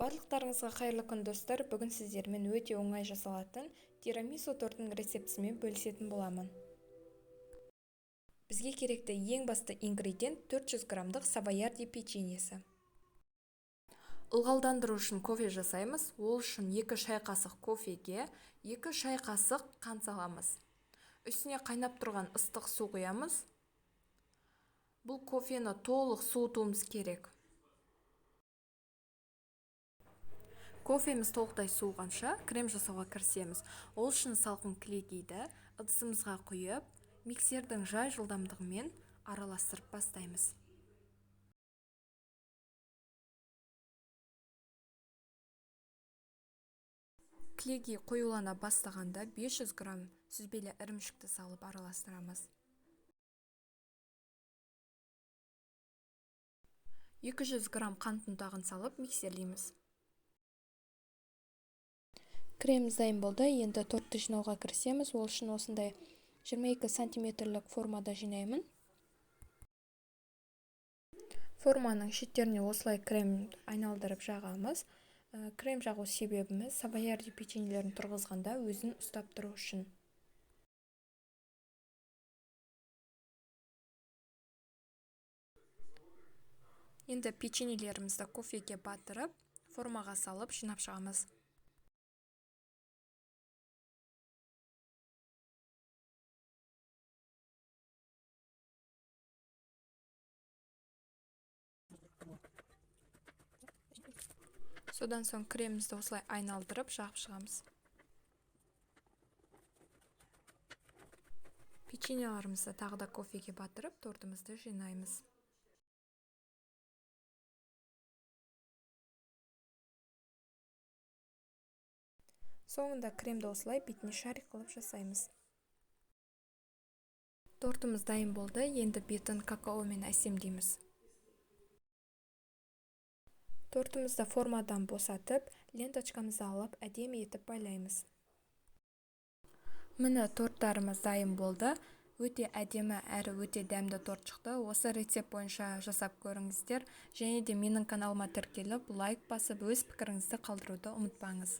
Барлықтарыңызға қайырлы күн, достар! Бүгін сіздермен өте оңай жасалатын тирамису тортының рецептісімен бөлісетін боламын. Бізге керекті ең басты ингредиент 400 граммдық савоярди печеньесі. Ылғалдандыру үшін кофе жасаймыз. Ол үшін 2 шай қасық кофеге 2 шай қасық қант саламыз. Үстіне қайнап тұрған ыстық су құямыз. Бұл кофені толық суытуымыз керек. Кофеміз толықтай суығанша крем жасауға кірісеміз. Ол үшін салқын кілегейді ыдысымызға құйып, миксердің жай жылдамдығымен араластырып бастаймыз. Кілегей қоюлана бастағанда 500 грамм сүзбелі ірімшікті салып араластырамыз. 200 грамм қант ұнтағын салып миксерлейміз. Креміміз дайын болды. Енді тортты жинауға кірісеміз. Ол үшін осындай 22 сантиметрлік формада жинаймын. Форманың шеттеріне осылай крем айналдырып жағамыз. Крем жағу себебіміз савоярди печеньелерін тұрғызғанда өзін ұстап тұру үшін. Енді печеньелерімізді кофеге батырып, формаға салып жинап шығамыз. Содан соң кремімізді осылай айналдырып жағып шығамыз. Печеньелерімізді тағы да кофеге батырып, тортымызды жинаймыз. Соңында кремді осылай бетіне шарик қылып жасаймыз. Тортымыз дайын болды. Енді бетін какаомен әсемдейміз. Тортымызды формадан босатып, ленточкамызды алып, әдемі етіп байлаймыз. Міне, торттарымыз дайын болды. Өте әдемі әрі өте дәмді торт шықты. Осы рецепт бойынша жасап көріңіздер. Және де менің каналыма тіркеліп, лайк басып, өз пікіріңізді қалдыруды ұмытпаңыз.